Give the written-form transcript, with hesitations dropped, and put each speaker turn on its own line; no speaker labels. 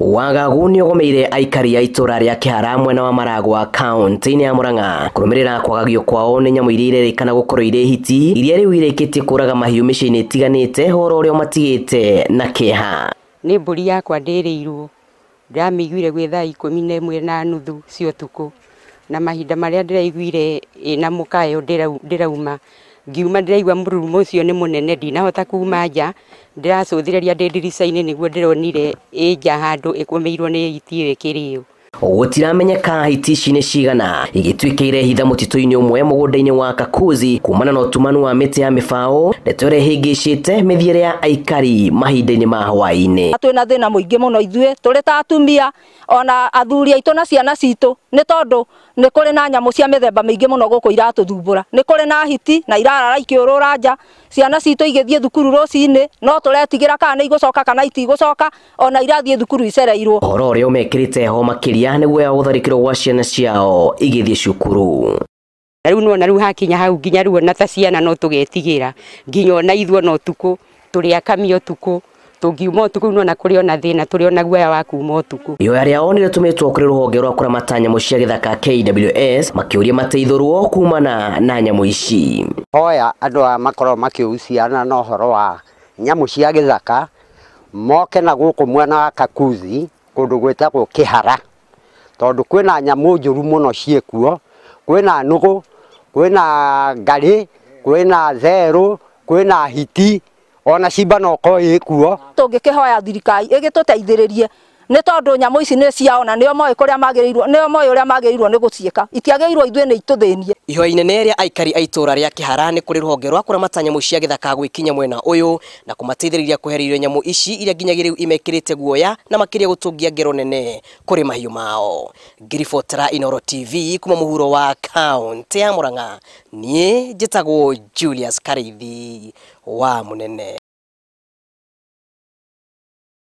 Wagagu nĩũgomeire aikari a itũra rĩa Kĩhara mwena wa Maragwa kaunti-inĩ ya Murang'a kũrũmĩrĩra kwagagio kwao nĩ nyamũ iria irerĩkana gũkorwo irĩ hiti iria rĩu irĩkĩtie kũraga mahiũ mĩciĩ-inĩ ĩtiganĩte ũhoro ũrĩa ũmatigĩte na kĩeha.
Nĩ mbũri yakwa ndĩrĩirwo, ndĩramĩiguire gwĩ thaa 11:30 cia ũtukũ, na mahinda marĩa ndĩraiguire ĩna mũkayo ndĩrauma, ngiuma ndĩraigua mũrurumo ũcio nĩ mũnene, ndinahota kuma nja, ndĩracũthĩrĩria ndĩ ndirica-inĩ nĩguo ndĩronire ĩ nja handũ ĩkũmĩirwo nĩ hiti ĩyo ĩkĩrĩo.
Gũtiramenyeka hiti ici nĩ cigana igĩtuĩkĩire hitha mũtitũ-inĩ ũmwe mũgũnda-inĩ wa Kakuzi kumana na ũtumanu wa mĩtĩ ya mĩbaũ, ndeto ĩrĩa ĩhĩngĩcĩte mĩthiĩre ya aikari mahinda-inĩ ma hwaĩ-inĩ.
Twĩna thĩna mũingĩ mũno ithuĩ tũrĩ ta atumia ona athuri aitũ na ciana citũ, nĩ tondũ nĩ kũrĩ na nyamũ cia mĩthemba mĩingĩ mũno gũkũ iratũthumbũra. Nĩ kũrĩ na hiti na irarara ikĩũrũra nja, ciana citũ igĩthiĩ thukuru rũcinĩ no tũretigĩra kana nĩ igũcoka kana itigũcoka, ona irathiĩ thukuru icereirwo.
Ũhoro ũrĩa ũmekĩrĩte ho makĩria nĩ guoya wa gũtharĩkĩrwo gwa ciana ciao igĩthiĩ cukuru.
Na rĩu nĩwona rĩu hakinya hau nginya rĩu ona ta ciana no tũgetigĩra, nginya ona ithuĩ ona ũtukũ tũrĩ akami ũtukũ, tũngiuma ũtukũ nĩwona kũrĩ ona thĩna, tũrĩ ona guoya wa kuma ũtukũ.
Ihoya rĩao nĩrĩtũmĩtwo kũrĩ rũhonge rwa kũramata nyamũ cia gĩthaka KWS makĩũria mateithũrwo kumana na nyamũ ici.
Hoya andũ aya makorwo makĩhusiana na ũhoro wa nyamũ cia gĩthaka moke na gũkũ mwena wa Kakuzi kũndũ gwĩtagwo Kĩhara, tondũ kwĩna nyamũ njũru mũno ciĩkuo, kwĩna nũgũ, kwĩna ngarĩ, kwĩna therũ, kwĩna hiti, ona cimba no korwo ĩkuo.
Tũngĩkĩhoya thirikari ĩgĩtũteithĩrĩrie nĩ tondũ nyamũ ici nĩ ciao na nĩo moĩ kũrĩa magĩrĩirwo, nĩo moĩ ũrĩa magĩrĩirwo nĩ gũciĩka, itiagĩrĩirwo ithuĩ nĩ itũthĩnie.
Ihoya inene rĩa aikari a itũra rĩa Kĩhara nĩ kũrĩ rũhonge rwa kũramata nyamũ cia gĩthaka gwĩkinya mwena ũyũ na kũmateithĩrĩria kwehererio nyamũ ici iria nginyagia rĩu imekĩrĩte guoya na makĩria gũtũngia ngero nene kũrĩ mahiũ mao. Ngĩribotera Inooro TV kuma mũhuro wa kaunti ya Murang'a, niĩ njĩtagwo Julius Karithi wa Mũnene.